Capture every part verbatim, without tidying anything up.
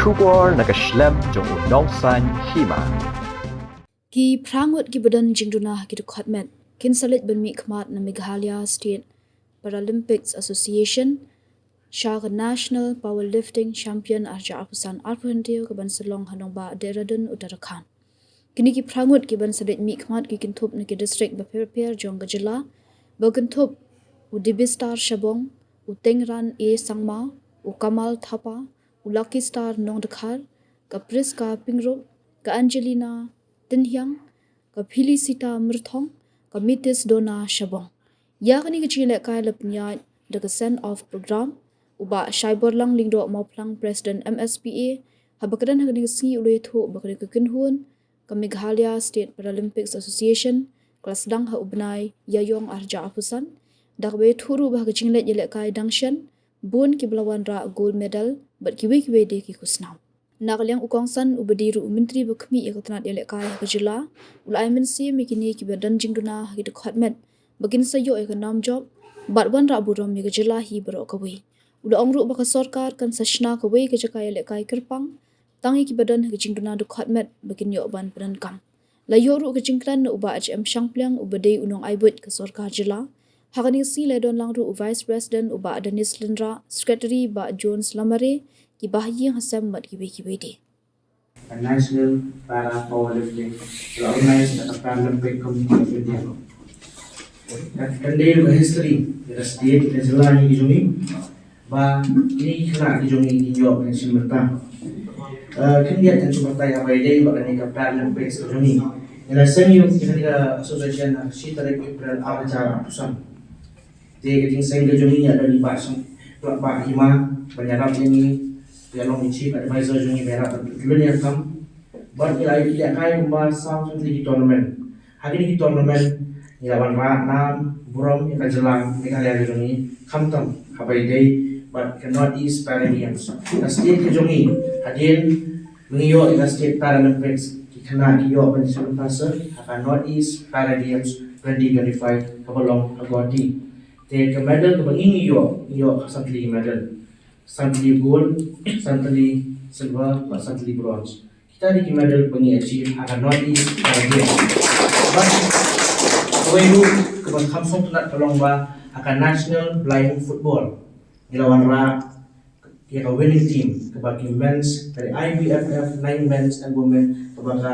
Khubor na ka shlem jong u Nongsaiñ Hima. Ki phra ngut kiba don jingduna ha ki dkhot met kin sa leit ban mihkhmat na Meghalaya State Paralympics Association sha ka National Powerlifting Champion arja apusan arphew hynriew kaban sa long ha nongbah Dehradun, Uttarakhand. Kine ki phra ngut kiban sa leit mihkhmat ki kynthup na ki district bapher bapher jong ka jylla, ba kynthup u Debistar Shabong, u Tengran A Sangma, u Kamal Thapa, u Lucky Star Nongdkhar, ka Priska Pyngrope, ka Angelina Tynhiang, ka Philisita Myrthong, ka Mitis Dona Shabong. Ïa kane ka jingïalehkai la pynïaid da ka send off program, u Bah Shaiborlang Lyngdoh Mawphlang, President M S P A, haba kren ha kane ka sngi u la ïathuh ba kane ka kynhun ka Meghalaya State Paralympics Association ka la sdang ha u bnai Ïaïong arja apusan, da kaba ïathuh ruh ba ha ka jingleit ïalehkai dang shen bun kiba la wanrah gold medal bad kiwei kiwei de ki khusnam. Na ka liang u kongsan uba dei ruh u Myntri ba khmih ïa ka tnat ïalehkai ha ka jylla, u la ai mynsiem ïa kine kiba don jingduna ha ki dkhot met ba kin sa ïoh ïa ka nam jop bad wanrah burom ïa ka jylla hi baroh kawei. U la ong ruh ba ka sorkar kan sa shna kawei ka jaka ïalehkai kyrpang tang ïa kiba don ha ka jingduna dkhot met ba kin ïoh ban pyndonkam. La ïoh ruh ka jingkren na u Bah H M Shangpliang uba dei u nongai buit ka sorkar jylla. Ha kane ka sngi la don lang ruh u Vice President u Bah Dennis Lyngdoh, Secretary Bah Jones Lamare, ki bahaïing ha sem bad kiwei kiwei de. A National Para Powerlifting la organize da ka Paralympic Committee of India. Kan dei ka history da ka state ka jylla ni ki jong ngi. Ba kine ki khynnah ki jong ngi kin ïoh ban shim bynta. Eh, khyndiat kan shim bynta ïa ba ïadei bad kane ka Paralympics ka jong ngi. Ngi la seng ïa kane ka association ha shi tarik April ar hajar arphew san. Te ka jingseng ka jong ngi ïa da i Bah Shang, Bah Hima, ban ïarap ïa ngi, ïa long i chief advisor jong ngi, ban ïarap ban pyllun ïa ka kam. Bad ngi la ïa kai kumba saw tylli ki tournament. Ha kine ki tournament ngi la wanrah nam burom ïa ka jylla Meghalaya ka jong ngi, khamtam haba ïadei bad ka North East Para Games. Ka state ka jong ngi hadien ba ngi ïoh ïa ka State Paralympics, ki khynnah ki ïoh ban shim bynta ha ka North East Para Games twenty twenty-five kaba long ha Guwahati. Te ka medal kaba ngi ngi ïoh, ngi ïoh ka san tylli medal. San tylli gold, san tylli silver bad san tylli bronze. Kita dei ki medal ba ngi achieve ha ka North East Para Games. Bad kawei ruh kaba kham sngewtynnat ka long ba ha ka National Blind Football ngi la wanrah ïa ka winning team, kaba ki men's, ka I B F F nine men's and women, kaba ka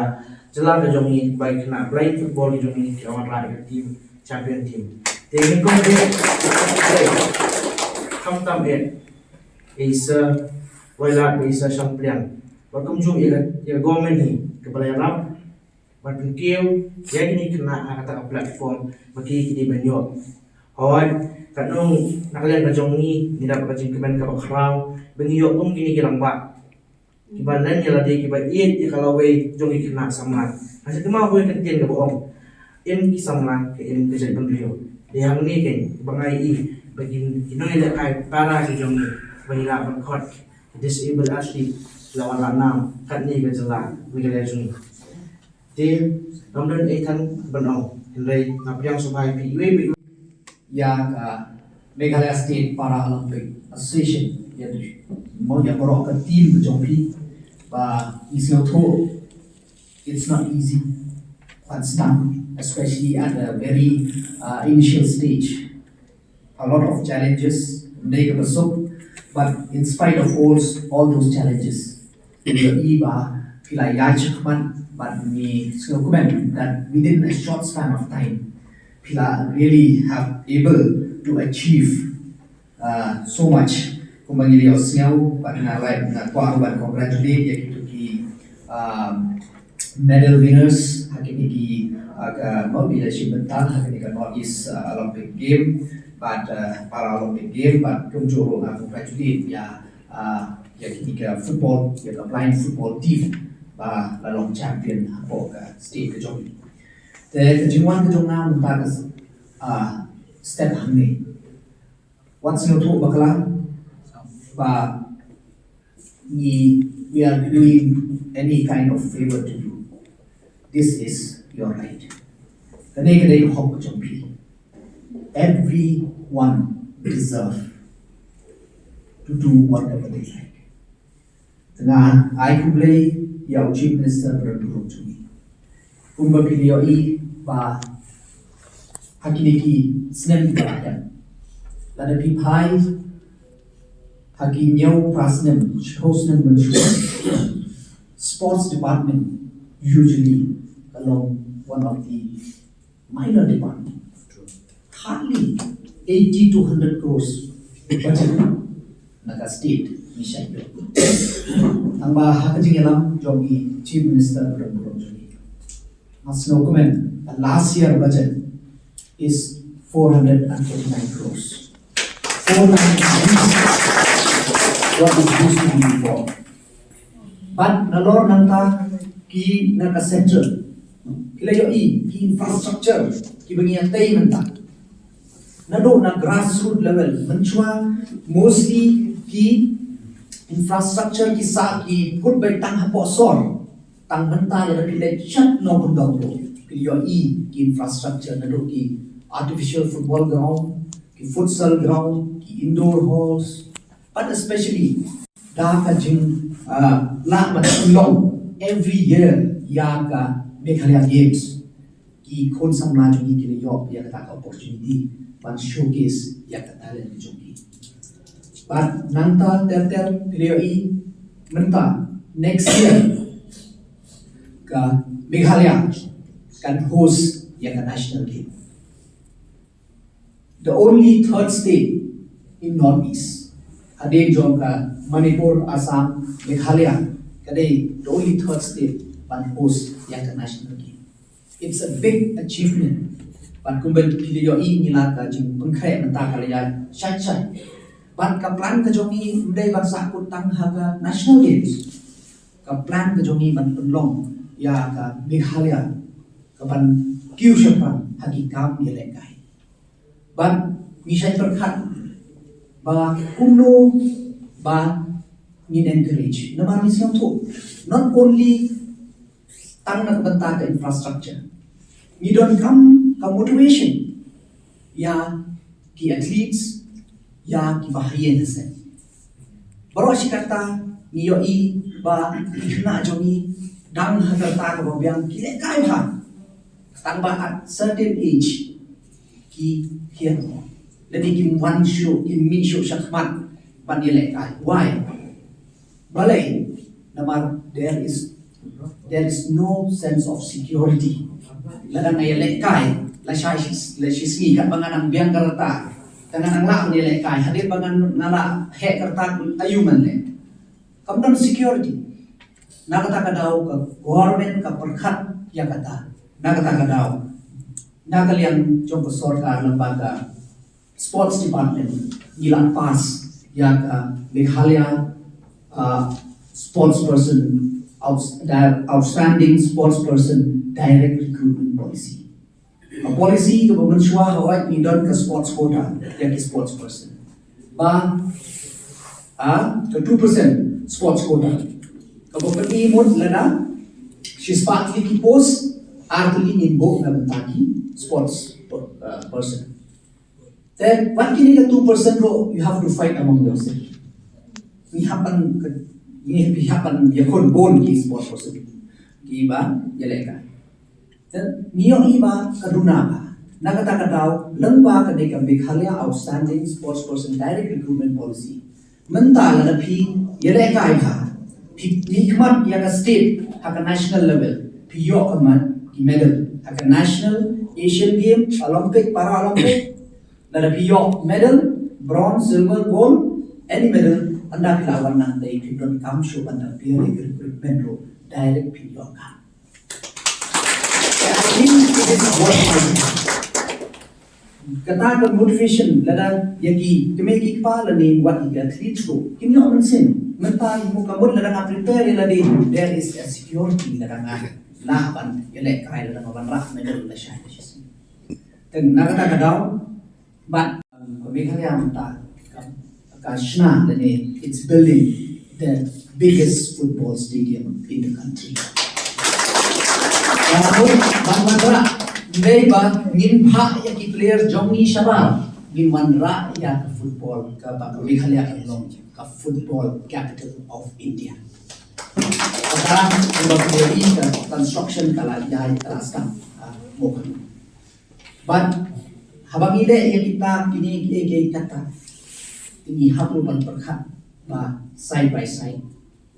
jylla ka jong ngi, kaba ki khynnah blind football ki jong ngi, ki la wanrah ïa ka team, champion team. Te nyngkong eh, khamtam eh, ïa i Sir Wailadmiki, ïa i Sir Shangpliang. Bad kumjuh ïa ka, ïa ka government hi, kaba la ïarap ban pynkiew ïa kine ki khynnah ha kata ka platform ba ki, ki dei ban ïoh. Hooid, katno na ka liang ka jong ngi, ngi dap ka jingkmen kaba khraw ba ngi ïoh kum kine ki rangbah kiba len ïa lade, kiba ïeit ïa ka lawei jong ki khynnah samla. Nga sngewthuh ma hooid ka ktien kaba ong, im ki samla ka im ka jaitbynriew. Te hangne keiñ ba nga ïohi ba ki, ki nongïalehkai para ki jong ngi ba ngi lah ban khot disabled athlete la wanrah nam katne ka jylla Meghalaya jong ngi. Te ngam don ei than ban ong, hynrei nga pdiang sngewbha ïa phi iwei pa iwei. Ïa ka Meghalaya State Paralympic Association, ïa mo ïa baroh ka team ka jong phi, ba ngi sngewthuh it's not easy. Constant, especially at the very, uh, initial stage. A lot of challenges, ym dei kaba suk, but in spite of all, all those challenges, ngi ïohi ba phi la ïaid shakhmat, bad ngi sngewkmen that within a short span of time phi la really have able to achieve, uh, so much. Kumba ngi la ïohsngew, bad nga like, nga kwah ban congratulate ïa kito ki, um, medal winners ha kine ki, uh, ka, mo, ki la shim bynta ha kine ka North East, uh, Olympic Game bad, uh, Paralympic Game, bad kumjuh ruh nga congratulate ïa, uh, ïa kine ka football, ïa ka blind football team ba la long champion hapoh ka state ka jong ngi. Te ka jingwan ka jong nga mynta ka, uh, step hangne. Wat sngewthuh bakla ba ngi, we are doing any kind of favor to you. This is your right. Kane ka dei ka hok ka jong phi. Everyone deserve to do whatever they like. Nga ai khublei ïa u Chief Minister ba don burom jong ngi. Kumba phi la ïohi ba ha kine ki snem kiba la dep, lada phi phai ha ki hynñiew phra snem, shiphew snem mynshuwa, sports department usually ka long one of the minor department. Hardly eighty to hundred crores budget na ka state ngi shait ïoh. Tangba ha ka jingïalam jong i Chief Minister ba don burom jong ngi, nga sngewkmen, the last year budget is four hundred and forty-nine crores. Four times what is used to be before. Bad nalor nangta ki na ka central, phi la ïohi ki infrastructure kiba ngi ïatei mynta. Naduh na grassroots level, mynshuwa mostly ki infrastructure ki sah ki put bai tang hapoh sor. Tang mynta lada phi leit shat nongkyndong ruh, phi la ïohi ki infrastructure, naduh ki artificial football ground, ki futsal ground, ki indoor halls, but especially da ka jing, ah, lah ban pynlong every year ïa ka Meghalaya Games. Ki khun samla jong ngi ki la ïoh ïa kata ka opportunity ban showcase ïa ka talent jong ki. Bad nangta ter ter phi la ïohi mynta, next year ka Meghalaya kan host ïa ka national game. The only third state in Northeast, hadien jong ka Manipur, Assam, Meghalaya, ka dei the only third state ban host ïa ka national game. It's a big achievement. Bad kumba phi la ïohi, ngi la ka jingpynkhreh mynta ka la ïa shait shait. Bad ka plan ka jong ngi ym dei ban sah kut tang ha ka National Games. Ka plan ka jong ngi ban pynlong ïa ka Meghalaya ka ban kiew shaphrang ha ki kam ïalehkai. Bad ngi shait pyrkhat ba kumno ba ngin encourage. Namar ngi sngewthuh, not only tang na ka bynta ka infrastructure, ngi donkam ka motivation ïa ki athletes, ïa kiba ha ïing ha sem. Baroh shi katta ngi ïohi ba ki khynnah jong ngi dang ha ka rta kaba biang ki lehkai bha. Tangba at certain age ki hiar mo. Lane kim wan shuh, kim mih shuh shakhmat ban ïalehkai. Why? Balei? Namar there is, there is no sense of security. Lada nga ïalehkai, lashai shi, la shisngi katba nga nang biang ka rta, te nga nang lah ban ïalehkai, hadien ba nga, nga la heh ka rta, aïu ngan leh? Kam don security. Na kata ka daw ka government ka pyrkhat ïa kata. Na kata ka daw, na ka liang jong ka sorkar lyngba ka Sports Department, ngi la pass ïa ka Meghalaya, uh, sports person, outs-, di-, outstanding sports person direct recruitment policy. A policy kaba mynshuwa hawai ngi don ka sports quota ïa ki sports person. Ba, ah, ka two percent sports quota. Kaba pyni mut lada shispah tylli ki post, ar tylli ngin buh na bynta ki sports, uh, person. Te wat kine ka two percent ruh, you have to fight among yourself. Ngi hap ban, ngi hap ban ïakhun bun ki sports person kiba ïalehkai. Te ngi ïohi ba ka duna bha. Na kata ka daw, lyngba kane ka Meghalaya Outstanding Sports Person Direct Recruitment Policy, mynta lada phi ïalehkai bha, phi mihkhmat ïa ka state ha ka national level, phi ïoh ka ma-, ki medal ha ka national, Asian Games, Olympic, Paralympic. Lada phi ïoh medal, bronze, silver, gold, any medal, ynda phi la wan nangtei, phi donkam shuh ban da phi ïa ka recruitment ruh, direct phi ïoh ka. I think it is worthwhile. Kata ka motivation lada ïa ki kmie ki kpa lane wat ïa ki athletes ruh kin ïoh mynsiem. Mynta ka mut lada nga prepare ïa lade, there is a security lada nga lah ban ïalehkai, lada nga wanrah medal lashai lashai. Te na kata ka daw, bad, um, Meghalaya mynta ka, ka shna lane it's building the biggest football stadium in the country. Ka mut ban wanrah, ym dei ba ngin phah ïa ki player jong ngi shabar, ngin wanrah ïa ka football, kaba ka Meghalaya kan long ka football capital of India. Ka, ka construction ka la ïai, ka la start, ah, mo kan. But haba ngi leh ïa kita kine kiei kiei kata, ngi hap ruh ban pyrkhat ba side by side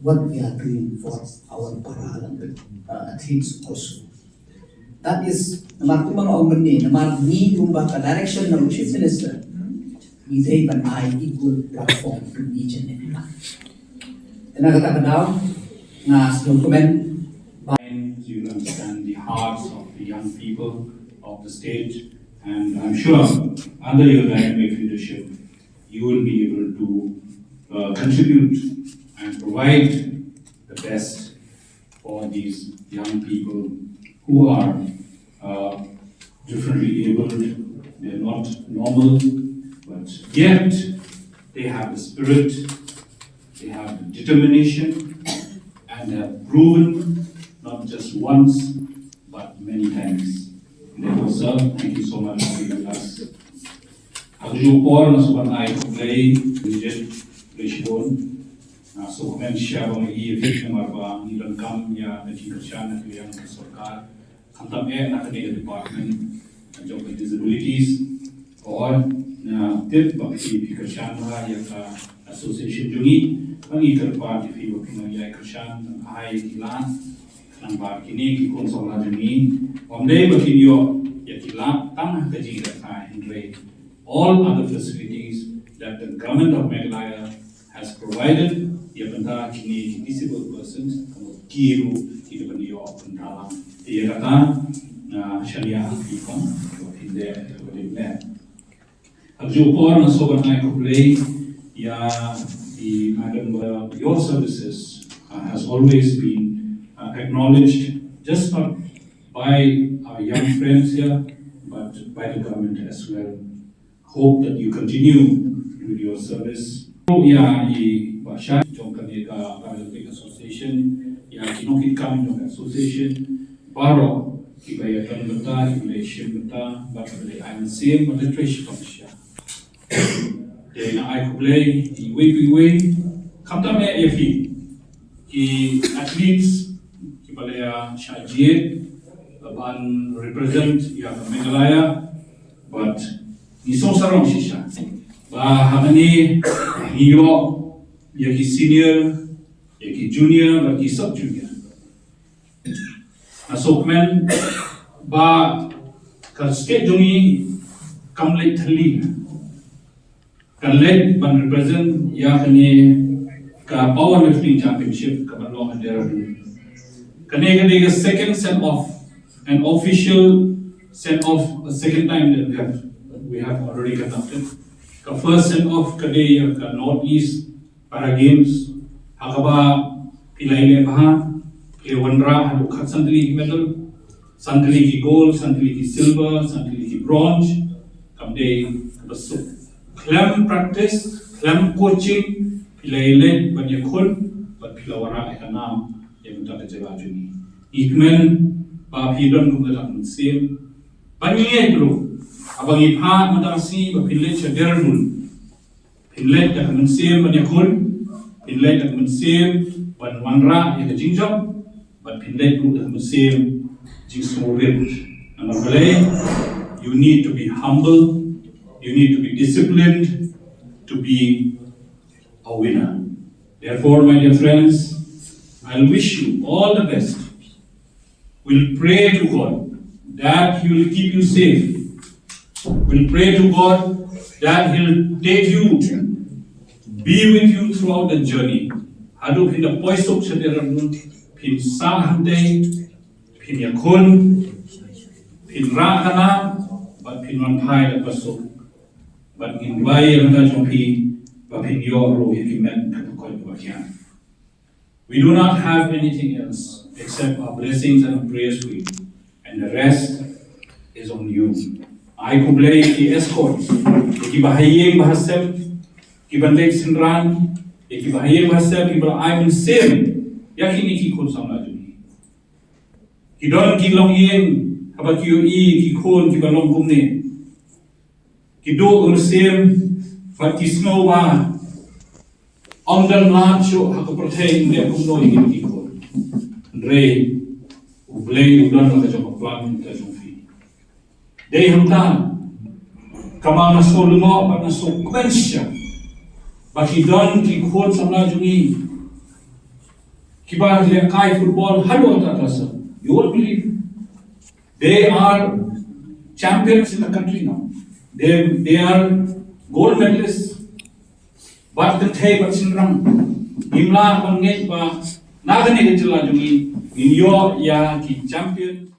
what we are doing for our para Olympic, uh, athletes also. That is, namar kumba nga ong mynne, namar ngi kumba ka direction na u Chief Minister, ngi dei ban ai equal platform to each and everyone. Te na kata ka daw, nga sngewkmen ba, and you understand the hearts of the young people of the state, and I'm sure under your dynamic leadership, you will be able to, uh, contribute and provide the best for these young people who are, uh, differently abled. They're not normal, but yet they have the spirit, they have the determination, and have proven not just once, but many times. Therefore, sir, thank you so much for being with us. Ha kajuh ka por nga sngewbha ban ai khublei, Bridget, khublei shibun. Nga sngewkmen shisha ba nga ïohi ïa phi namar ba ngi donkam ïa ka jingkyrshan na ka liang ka sorkar. Khamtam eh na kane ka department jong ka disabilities. Ka ot, nga tip ba phi, phi kyrshan bha ïa ka association jong ngi. Ba ngi kyrpad ïa phi ba phin nang ïai kyrshan, nang ai ïa ki lad. Namar kine ki khun samla jong ngi, ym dei ba kin ïoh ïa ki lad tang ha ka jingïalehkai, hynrei all other facilities that the government of Meghalaya has provided ïa bynta kine ki disabled persons, ka mut ki ruh ki dei ban ïoh bynta lang. Te ïa kata, ah, shaniah ha phi kong, ba phin leh ïa kaba dei ban leh. Ha kajuh ka por nga sngewbha ban ai khublei ïa i madam, uh, your services, uh, has always been, uh, acknowledged just not by our young friends here, but by the government as well. Hope that you continue with your service. Ïa i Bah Shah jong kane ka Paralympic Association, ïa ki nongkitkam jong ka association baroh, kiba ïa don bynta, kiba ïa shim bynta, bad kiba ïa ai mynsiem bad ïa trei shitom shisha. Te nga ai khublei ïa iwei pa iwei, khamtam eh ïa phi ki athletes kiba la ïa shah jied ban represent ïa ka Meghalaya, bad ngi sngewsarong shisha ba hangne ngi ïoh ïa ki senior, ïa ki junior bad ki sub junior. Nga sngewkmen ba ka state jong ngi kam leit thylli, kan leit ban represent ïa kane ka Powerlifting Championship kaba long ha Dehradun. Kane ka dei ka second send off, an official send off, a second time that we have, we have already conducted. Ka first send off ka dei ïa ka North East Para Games, ha kaba phi la ïaleh bha, phi la wanrah haduh khatsan tylli ki medal, san tylli ki gold, san tylli ki silver, san tylli ki bronze. Kam dei kaba suk. Khlem practice, khlem coaching, phi la ïaleh ban ïakhun, bad phi la wanrah ïa ka nam ïa ka bynta ka jylla jong ngi. Ngi kmen ba phi don kum kata ka mynsiem. Bad ngi ngeit ruh, haba ngi phah mynta ka sngi ba phin leit sha Dehradun, phin leit da ka mynsiem ban ïakhun, phin leit da ka mynsiem ban wanrah ïa ka jingjop, bad phin leit ruh da ka mynsiem jingsngewrit. Namar balei, you need to be humble, you need to be disciplined to be a winner. Therefore, my dear friends, I wish you all the best. We'll pray to God that He will keep you safe. We'll pray to God that He'll take you, be with you throughout the journey. Haduh phin da poi suk sha Dehradun, phin sah hangtei, phin ïakhun, phin rah ka nam, bad phin wan phai da kaba suk. Bad ngin duwai ïa ka bynta jong phi, ba phin ïoh ruh ïa ki met kaba koit kaba khian. We do not have anything else except our blessings and our prayers for you. And the rest is on you. Ai khublei ïa ki escort, ïa kiba ha ïing ba ha sem, kiban leit synran, ïa kiba ha ïing ba ha sem, kiba la ai mynsiem ïa kine ki khun samla jong ngi. Ki don ki longïing, haba ki ïohi ki khun kiba long kumne. Ki duh mynsiem, bad ki sngew ba ym don lad shuh ha ka pyrthei India kumno ïa kine ki khun. Hynrei U Blei u don la ka jong ka plan ka jong phi. Dei hangta, kaba nga sngewlyngngoh bad nga sngewkmen shisha ba ki don ki khun samla jong ngi kiba lehkai football haduh katta ka seng. You won't believe. They are champions in the country now. They, they are gold medalists. Bad kynthei bad shynrang, ngim lah ban ngeit ba na kane ka jylla jong ngi ngin ïoh ïa ki champion.